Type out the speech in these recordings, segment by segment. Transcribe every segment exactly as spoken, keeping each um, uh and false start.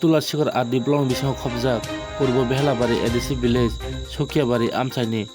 Tulasikhor R D block ni bisingo khopjak Purbo Behlabari A D C village Sukiabari amchaini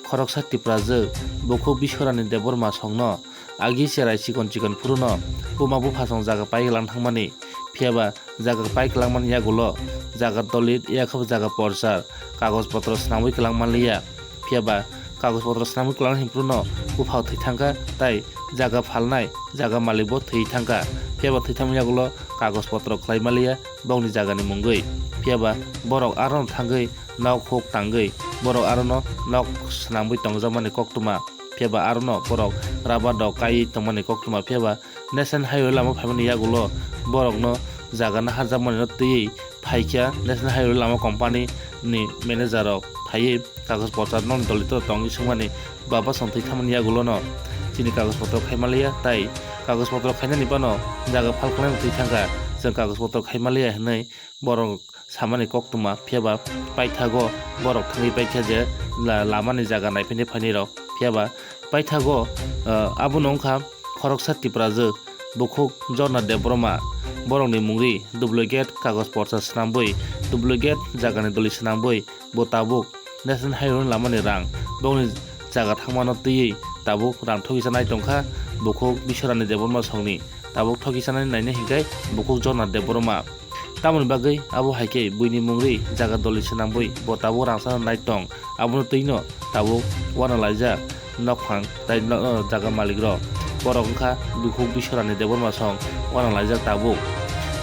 khoroksa Tiprajwk bukhuk Biswarani Debbarma songno agi cherai chikon chikon phuruno buma buphasong jaga pai kwlang thangmani, phiyaba jaga pai kwlangmani yagulo jaga dolit, yakhe bo jaga porchar, kagoj potro swnamwi kwlang manliya. Phiyaba kagoj potro swnamwi kwlang hinphruno buphao thwi thangkha, tai jaga phalnai jaga malikbo thwi thangkha. Phiyaba thwi thangmani yagulo kagoj potro khlai manliya bokni jagani mungwi. Phiyaba borok arono thangwi nok huk tangwi borok arono nok swnamwi tongjakmani koktwma. Phiyaba arono borok rubber rok kaiwi tongmani koktwma. Phiyaba National Highway lama phaimani yagulo borokno jaga naharjakmani no twiwi phaikha. National Highway lama company ni manager rok phaiwi kagoj pochar no dolito tongwi swngmani, baba song thwi thangmani yagulo no chini kagoj potro khai manliya, tai kagoj potro khainani bano jaga phalkhlai no thwi thangkha, chwng kagoj potro khai manliya hinwi borok samani koktwma. Phiyaba paithago borok thangwi paikha je la-, lamani jaga naiphaini phainai rok. Phiyaba paithago, ah, abono wngkha khoroksa Tiprajwk bukhuk Jorna Debbarma, borokni mungri duplicate kagoj porsa swnambwi, duplicate jagani doli swnambwi bo tabuk National Highway ni lamani rang bokni jaga thangmano twiwi tabuk rang thokisa nai tongkha bukhuk Biswarani Debbarma songni. Tabuk thokisa nai naina hinkhai bukhuk Jorna Debbarma. Tamoni bagwi abo hai khe buini mungri jaga doli swnambwi bo tabuk rangchakna nai tong, abono twino tabuk uanalaijak nokphang tai no-, jaga malikrok. Borok wngkha bukhuk Biswarani Debbarma song uanalaijak tabuk.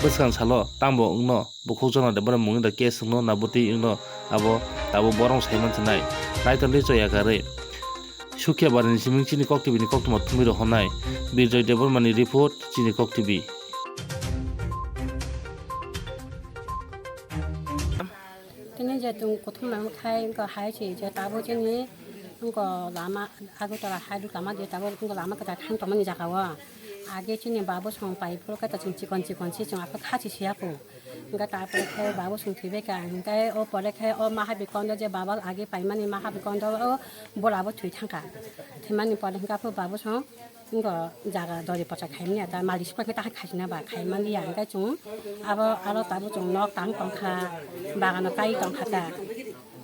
Bwskang salo tambo wngno bukhuk Jorna Debbarma mungni da case wngno na bwtwi wngno abo tabuk borok sai mansinai. Nai tongdi choya karwi. Sukiabari ni siming chini kok T V ni koktwma thumwi rohornai Birjoy Debbarma ni report, chini kok T V. Tini je tung kuthum nang khai wngkha hai se je tabuk chini wngkha lama Agartala hai rok lama je tabuk wngkha lama kwtal thang tongmani jaga o. Age chini babu song pai phuru khe ta chwng chikon chikon se chwng aphuru kha se siya kho. Hingke tarpore khe babu song thwibaikha, hingke o pore khe o mahabi kondo je baba age paimani mahabi kondo o bora bo thwi thangkha. Thwimani pore hingke aphuru babu song wngkha jaga dori pocha khaimani ta malik sukha khe ta khaisina ba khaimani ya hingke chwng abo aro tabuk chwng nok tang tongkha bagano kai tongkha ta.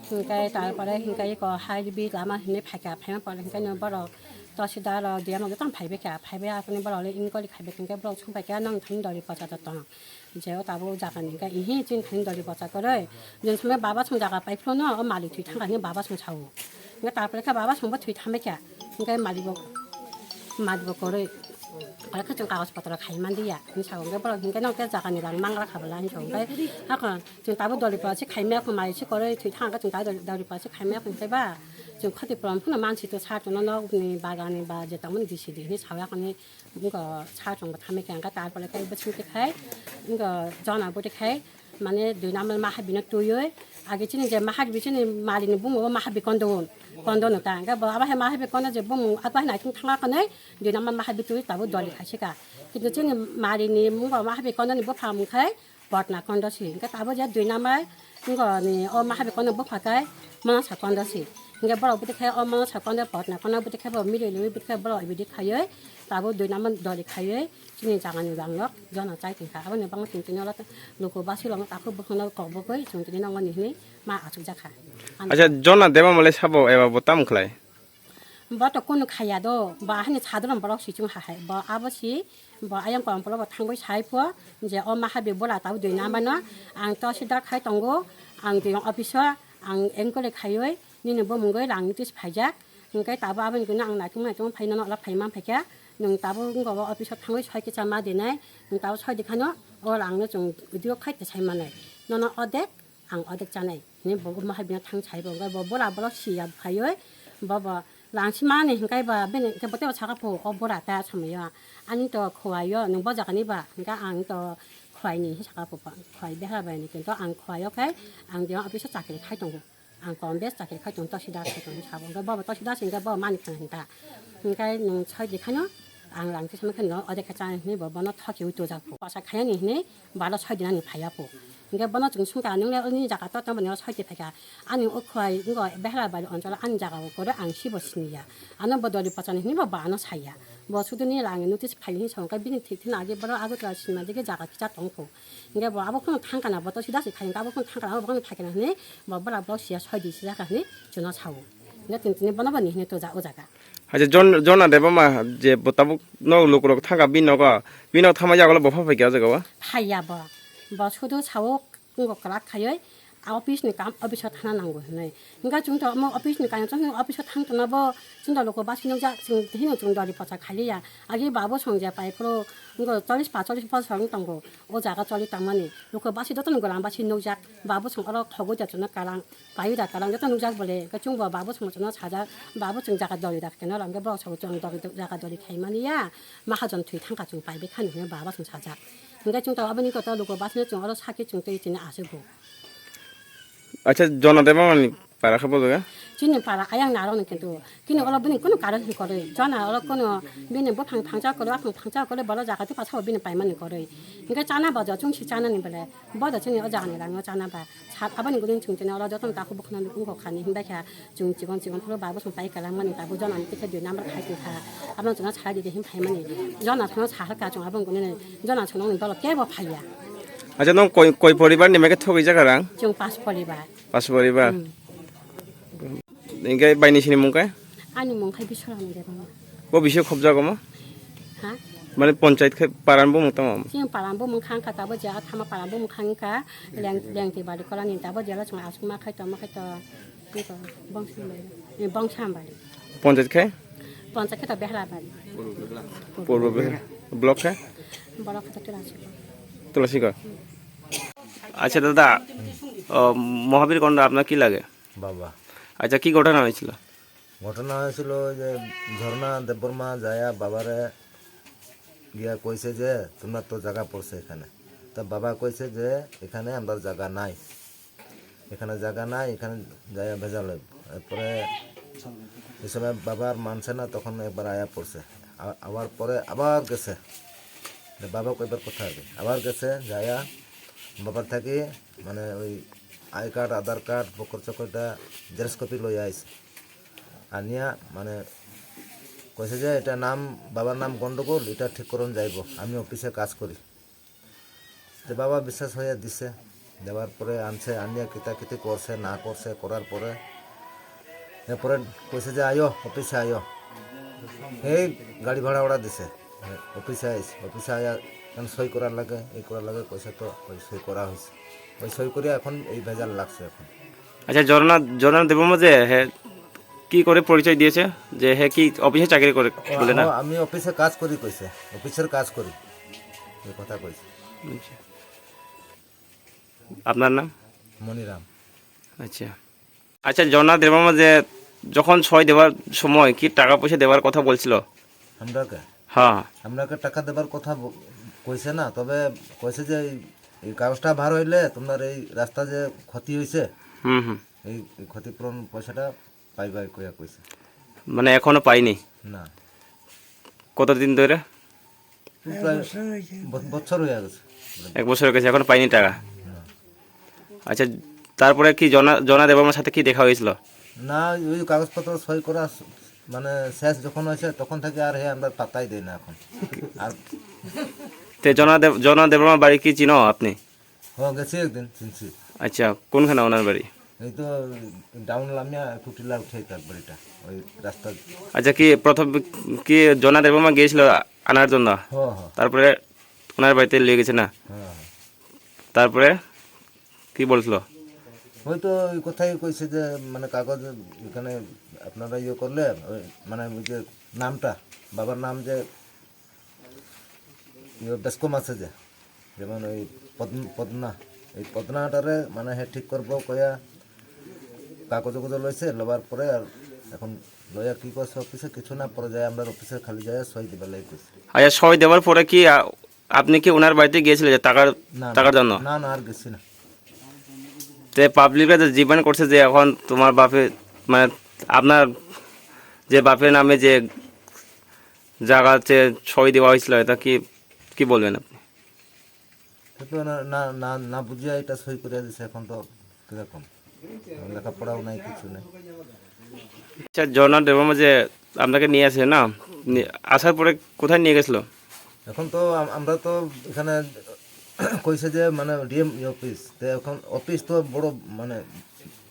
Hingke tarpore hingke eko hai bi lama hinui phaikha, phaima pore hingke no borok tosida rok D M rok jotono phaibaikha, phaibai aphuru borok le inquiry khaibaikha hingke borok songbaikha nang thani dori pocha tong. Je o tabuk jaga ni hingke ihi chini thani dori bocha kwrwi. Jeng songno baba song jaga pai phuru no o malik thwi thangkha hwnwi baba song sao. Hingke tarpore khe baba song bo thwi thambaikha. Hingke malik bo, malik bo kwrwi. Pore khe chwng kagoj potro khai manliya hwnwi sao. Hingke borok hingke nokte jaga ni rang mangra kha bwla hwnwi sao. Hingke hakon chwng tabuk dori bocha se khaimaya kho malik se kwrwi thwi thangkha chwng tabuk dori bocha se khaimaya kho hingke ba chwng khoti prom phano mansi to sa chwngno nok ni bagan ni ba je tongmani D C D hwnwi sao yakoni. Wngkha sa chwng bo thamwi khe, hwnkhe tarpore khe bwswng twi khai, wngkha jona bwtwi khai, mane dui number mahabi no twiwi, age chini je mahabi chini mali ni bumung bo mahabi kondo, kondo no ta, hwnkhe bo abo hai mahabi kondo je bumung abo hai naithok thangkha hwnwi dui number mahabi twiwi tabuk doli khai se kha. Kintu chini mali ni bumung bo mahabi kondo ni bupha mung khai, Potna kondo si. Hingke tabuk je dui number, wngkha ni o mahabi kondo bupha khe Manasa kondo si. Hingke borok bwtwi khe o Manasa kondo Potna kondo bwtwi khe bo mili liwi bwtwi khe borok ibidi khaiwi tabuk dui number doli khaiwi chini jaga ni bang nok jona chai tongkha. Aboni bagwi chwng tini oro luku basi longo takhuk bukhukno kok bukwi chwng tini nongmani hinwi ma achukjakha. Acha, Jona Debbarma le sabo eba bo tamo khlai? Bo to kunu khaya do, bo ahani sadharon borok si chwng ha hai. Bo abo si, bo ayang kompolo bo thangwi sai pho, je o mahabi bola tabo dui number no, ang to sidar khai tongo, ang dui office o, ang enquiry khaiwi, nini bo mungwi rang tis phaijak, hingke tabo aboni gwnwi ang naitung naitung phai nono ola phai man phaikha, nwng tabo wngkha o office o thangwi soi kicha ma dinai, nwng tabo soi dikhano, o rang no chwng video khai tisai manai, nono odek, ang odek chanai. Hini bo mahabi no thang sai bo, hingke bo bora borok siya phaiwi, bo bo rang si mani hingke ba bini hingke bo tebo saka pho o bora ta samaya. Ani to khowai o nwng bo jaga ni ba hingke ang to khowai ni saka pho khowai behra bai ni kintu ang khowai o khe ang de office o chakri khai tongo. Ang kom bes chakri khai tongo tosida khai tongo sabo hingke bo bo tosida hingke bo mani khang hinta. Hingke nwng soi di khano ang rang si sama khe no odek khe chana hini bo bono thoki wi tujak pho. Pasa khaya ni hini baro soi di nani phaiya pho. Hingke bono chwng swngkha, "Nungni jaga to tamo ni o site phaikha?" Ani o khwlai wngkha Behla Bari oncholo ani jaga o koro ang sibo siniya. Ano bo doli pachani hinwi bo ano saya. Bo sudu ni lang notice phai hinwi songkha bini thik thina age boro Agartala sinima dige jaga kicha tongkho. Hingke bo abo kheno thangkana bo to sida se khai hingke abo kheno thangkana bo kheno phaikana hinwi bo bora bo siya soi di sijak hinwi chwngno sao. Hingke tini tini bono bo ni hinwi to ja o jaga. Acha Jon-, Jona Debbarma je bo tabuk no lukurok thangkha bini nogo, bini nogo thangma yagulo bo pha phaikha o jaga o? Phaiya bo. Bo sudu sao wngkha kwrak khaiwi, a office ni kam office o thana nango hinwi. Hingkhe chwng to omo office ni kaitor chwng office o thang tongna bo chwng da luku basi nukjak, chwng hino chwng dori pocha khaliya. Agi babu song je pai phuru wngkha chollish pacholis bosor wng tongo. O jaga choli tangmani. Luku basi jotono golang basi nukjak. Babu song oro khogwi da chwngno kalang, payu da kalang joto nukjak bole. Hingkhe chwng bo babu song chwngno sajak. Babu chwng jaga dori da khe no rang khe borok song chwng dori jaga dori khaimani ya. Mahajon thwi thangkha chwng pai bwkha ni hwnwi baba chwng sajak. Hingkhe chwng to aboni kotor luku basi no chwng oro sakhe chwng twi chini aswk bo. Acha, Jona Debbarma ni para khe bo jaga? Chini para ayang narok ni kintu. Kini olo bini kunu karon hin korwi. Jona olo kunu bini buphang phangcha korwi, aphang phangcha korwi, bolo jaga twi pasa bo bini paimani korwi. Hingkhe chana ba jo chwng si chana ni bole. Bo da chini o jaga ni rang no chana ba. Sat aboni gudin chwng chini oro jotono takhuk bukhuna nuk wngkha kha ni hinbai kha chwng chikon chikon phuru ba bwswng pai kwlangmani tabuk jona ni tikhe dui number khai tongkha. Abono chwngno salai di de hin phaimani. Jona phano sahar kha chwng aboni gudin jona chwng nokni dolo kebo phaiya. Acha, nwng koi, koi poribar ni mai khe thogwi jaga rang? Chwng pas poribar. Pas poribar. Hmm. Hingke bai ni sini mung khe? Ani mung khe Biswaram Debbarma. Bo bisi khobjago mo? Ha? Mane ponchayat khe paran bo mung tamo? Sini paran bo mung khang kha tabo je athama paran bo mung khang kha leng, leng ti bari kola ni tabo je la chwng asuk ma khai to ma khai to. Iko Bongsam bari. Ni Bongsam bari. Ponchayat khe? Ponchayat khe to Behla bari. Purbo Behla. Block khe? Block khe to Tulasi. Tulasi ko? আচ্ছা দাদা, ও, মহাবীর কন্দা আপনার কি লাগে? বাবা। আচ্ছা, কি ঘটনা হয়েছিল? ঘটনা হয়েছিল ওই যে ঝর্ণা দেববর্মা যায়া বাবারে গিয়া কইছে যে, "তোমরা তো জায়গা পড়ছে এখানে।" তা বাবা কইছে যে, "এখানে আমরার জায়গা নাই, এখানে জায়গা নাই, এখানে যায়া ভেজাল হইব।" এরপরে এই সময় বাবা আর মানছে না, তখন একবার আয়া পড়ছে। আ-, আবার পরে আবার গেছে, যে বাবা কইবার কথা আর কি। আবার গেছে, যায়া বাবার থাকি মানে ওই আই কার্ড, আধার কার্ড, বকর চকরটা জেরক্স কপি লইয়া আইছে। আনিয়া মানে কইছে যে এটা নাম, বাবার নাম গন্ডগোল, এটা ঠিক করন যাইব, আমি অফিসে কাজ করি। যে বাবা বিশ্বাস হইয়া দিছে, দেওয়ার পরে আনছে, আনিয়া কিতা কিতি করছে, না করছে, করার পরে এরপরে কইছে যে, "আয়ো, অফিসে আয়ো।" এই গাড়ি ভাড়া ওরা দিছে। অফিসে আইস, অফিসে আয়া কেন সই করার লাগে, এই করার লাগে, কইছে তো ওই সই করা হয়েছে। ওই সই করে এখন এই ভেজাল লাগছে এখন। আচ্ছা, ঝর্ণা, ঝর্ণা দেববর্মা যে হে কি করে পরিচয় দিয়েছে যে হে কি অফিসে চাকরি করে ও, বলে না? আমি, আমি অফিসে কাজ করি কইছে, অফিসের কাজ করি, এই কথা কইছে। আচ্ছা। আপনার নাম? মনিরাম। আচ্ছা। আচ্ছা, জনা দেববর্মা যে যখন সই দেওয়ার সময় কি টাকা পয়সা দেওয়ার কথা বলছিল? আমরাকে? হ্যাঁ। আমরাকে টাকা দেবার কথা ব-, কইছে না, তবে কইছে যে এই, এই কাগজটা বার হইলে তোমার এই রাস্তা যে ক্ষতি হইছে, হুম, হুম। এই, এই ক্ষতিপূরণ পয়সাটা পাইবাই কইয়া কইছে। মানে এখনো পাইনি? না। কতদিন ধরে? প্রায় ব-, বছর হয়ে গেছে। এক বছর হয়ে গেছে, এখনো পাইনি টাকা? না। আচ্ছা, তারপরে কি জনা, জনা দেববর্মার সাথে কি দেখা হয়েছিল? না, ওই কাগজপত্র সই করা স-, মানে শেষ যখন হয়েছে তখন থেকে আর হে আমরা পাত্তাই দেই না এখন। আর তে জনা দেব-, জনা দেববর্মার বাড়ি কি চিনো আপনি? হ্যাঁ, গেছি একদিন, চিনছি। আচ্ছা, কোনখানে ওনার বাড়ি? এই তো ডাউন লামিয়া একটু টিলা উঠে তার বাড়িটা, ওই রাস্তা। আচ্ছা, কি প্রথম কি জনা দেববর্মা গিয়েছিল আনার জন্য? হ্যাঁ, হ্যাঁ। তারপরে ওনার বাড়িতে নিয়ে গেছে না? হ্যাঁ, হ্যাঁ। তারপরে কি বলছিল? ওই তো ওই কথাই কইছে যে মানে কাগজ এখানে আপনারা ইয়ে করলে ওই মানে ওই যে নামটা, বাবার নাম যে ইয়ে বেশ কম আছে যে, যেমন ওই পদ্ম-, পদ্মা, এই পদ্মাটারে মানে হে ঠিক করবো কয়া কাগজ উগজ লইছে, লবার পরে আর এখন লয়া কি করছে অফিসে কিছু না, পরে যায় আমরা অফিসে খালি যায় সই দিবার লাগি কইছে। আচ্ছা, সই দেওয়ার পরে কি, আ, আপনি কি ওনার বাড়িতে গিয়েছিলেন যে টাকার, না, না। টাকার জন্য? না, না, আর গেছি না। তে পাবলিকরা যে ডিমান্ড করছে যে এখন তোমার বাপে, মানে আপনার যে বাপের নামে যে জায়গাতে সই দেওয়া হয়েছিল, এটা কি, কি বলবেন আপনি? তো না, না, না, না বুঝিয়া এটা সই করে দিছে, এখন তো কিরকম? লেখাপড়াও নাই, কিছু নাই। আচ্ছা, জগন্নাথ দেববর্মা যে আপনাকে নিয়ে আসে না, নি-, আসার পরে কোথায় নিয়ে গেছিল? এখন তো আম-, আমরা তো এখানে কইছে যে মানে ডিএম অফিস, তো এখন অফিস তো বড় মানে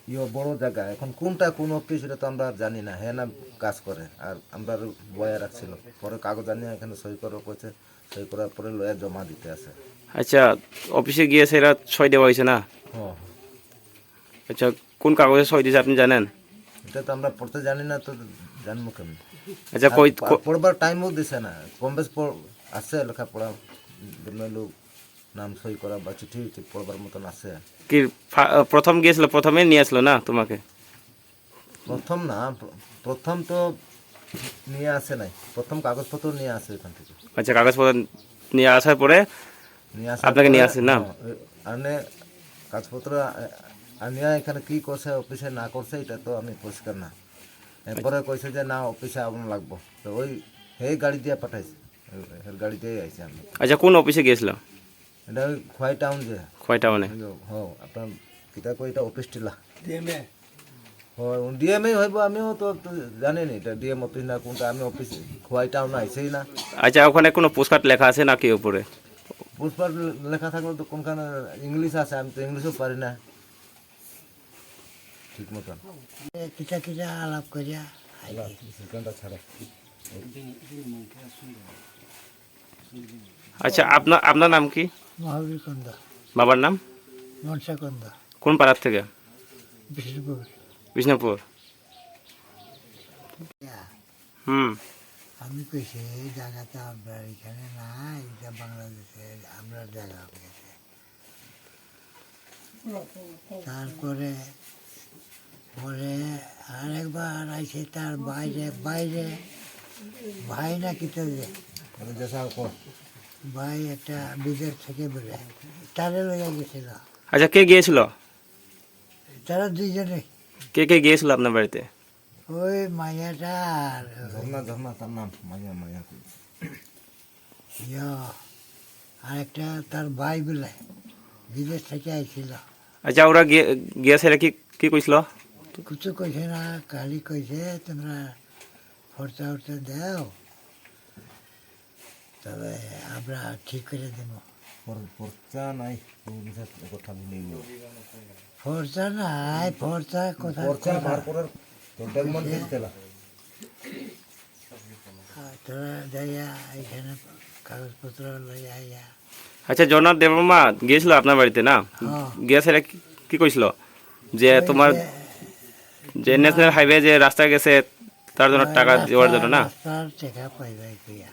ইয়ে বড় জায়গা, এখন কোনটা কোন অফিস এটা তো আমরা আর জানি না, হ্যাঁ না কাজ করে, আর আমরা বয়া রাখছিল, পরে কাগজ আনিয়া এখানে সই করো কইছে, সই করার পরে লয়া জমা দিতে আছে। আচ্ছা, অফিসে গিয়ে সেটা সই দেওয়া হয়েছে না? হ্যাঁ। আচ্ছা, কোন কাগজে সই দিয়েছে আপনি জানেন? এটা তো আমরা পড়তে জানি না, তো জানবো কেমন? আচ্ছা, আর কই, প-, ক- পড়বার টাইমও দিছে না, কম বেশ পড়-, আছে লেখাপড়া, জন্য লোক নাম সই করা বা চিঠি উঠি পড়বার মতন আছে। কি ফা-, প্রথম গিয়েছিল, প্রথমে নিয়ে আসলো না তোমাকে? প্রথম না, প্র-, প্রথম তো নিয়ে আসে নাই, প্রথম কাগজপত্র নিয়ে আসে এখান থেকে। আচ্ছা, কাগজপত্র নিয়ে আসার পরে নিয়ে আসার আপনাকে নিয়ে পরে, আসে না? হ্যাঁ, ওই, মানে কাগজপত্র আ-, আনিয়া এখানে কি করছে অফিসে না করছে এটা তো আমি পরিষ্কার না। এরপরে কইছে যে না, অফিসে আগুন লাগবো, তো ওই হে গাড়ি দিয়ে পাঠাইছে, হে গাড়ি দিয়ে আইছে আমি। আচ্ছা, কোন অফিসে গিয়েছিল? এটা ওই খোয়াই টাউন যে। খোয়াই টাউনে? ওই, হ্যাঁ, আপনার কিতা কই এটা অফিস টিলা। ডিএমএ। হয়, ডিএমএ হইব, আমিও তো, তো জানি না এটা ডিএম অফিস না কোনটা, আমি অফিস খোয়াই টাউন আইছেই না। আচ্ছা, ওখানে কোনো পোস্টকার্ড লেখা আছে নাকি উপরে? পোস্টকার্ড লেখা থাকলে তো কোনখানে ইংলিশ আছে, আমি তো ইংলিশও পারি না ঠিক মতন। এ, কিতা কিতা আলাপ করিয়া আইছি। সিদ্ধান্ত ছাড়া। আচ্ছা, আপনার, আপনার নাম কি? মহাবীর কন্দা। বাবার নাম? মনসা কন্দা। কোন পাড়ার থেকে? বিষ্ণুপুর। বিষ্ণুপুর। হুম। আমি কইছি, "এই জায়গা তো আমরা এখানে নাই, এটা বাংলাদেশে আমরা জায়গা হয়ে গেছে।" তারপরে, পরে আরেকবার আইছে তার বাইরে, বাইরে, ভাই না কিতা যে। ভাই একটা বিদেশ থেকে বলে, তারে লইয়া গেছিল। আচ্ছা, কে গিয়েছিল? তারা দুইজনে। কে কে গিয়েছিল আপনার বাড়িতে? ওই মাইয়াটা আর ঝর্ণা, ঝর্ণা তার নাম, মাইয়া, মাইয়া। ইয়া, আরেকটা তার ভাই বলে বিদেশ থেকে আইছিল। আচ্ছা, ওরা গিয়ে, গিয়েছে কি, কি কইছিল? কিছু কইছে না, খালি কইছে, "তোমরা খরচা উরচা দাও, তবে আমরা ঠিক করে দেব।" খর-, খরচা নাই, ও বিশেষ কথা বলে। খরচা নাই, খরচা কথা, খরচা কথা। বার করার তো ডকুমেন্ট দিতে না। হ্যাঁ, তোরা যাইয়া এখানে কাগজপত্র লইয়া আইয়া। আচ্ছা, জগন্নাথ দেববর্মা গিয়েছিল আপনার বাড়িতে না? হ্যাঁ। গিয়ে সেটা কি, কি কইছিল? যে ওই তোমার যে, যে না। ন্যাশনাল হাইওয়ে যে রাস্তা গেছে, তার জন্য হ্যাঁ, টাকা দেওয়ার জন্য না? রাস্তার টাকা পাইবাই কইয়া।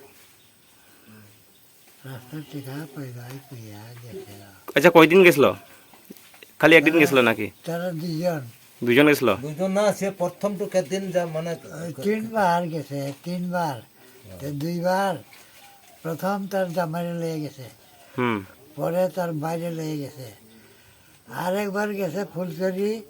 রাস্তার টাকা পাইবাই কইয়া গেছিল। আচ্ছা, কয়দিন গেছিল? খালি একদিন তারা, গেছিল নাকি? তারা দুইজন। দুইজন গেছিল? দুইজন না, সে প্রথম তো কতদিন যা মানে ওই তিনবার গেছে, তিনবার। তো দুইবার, প্রথম তার জামাইরে লয়ে গেছে। হুম। পরে তার বাইরে লয়ে গেছে। আরেকবার গেছে ফুলছড়ি,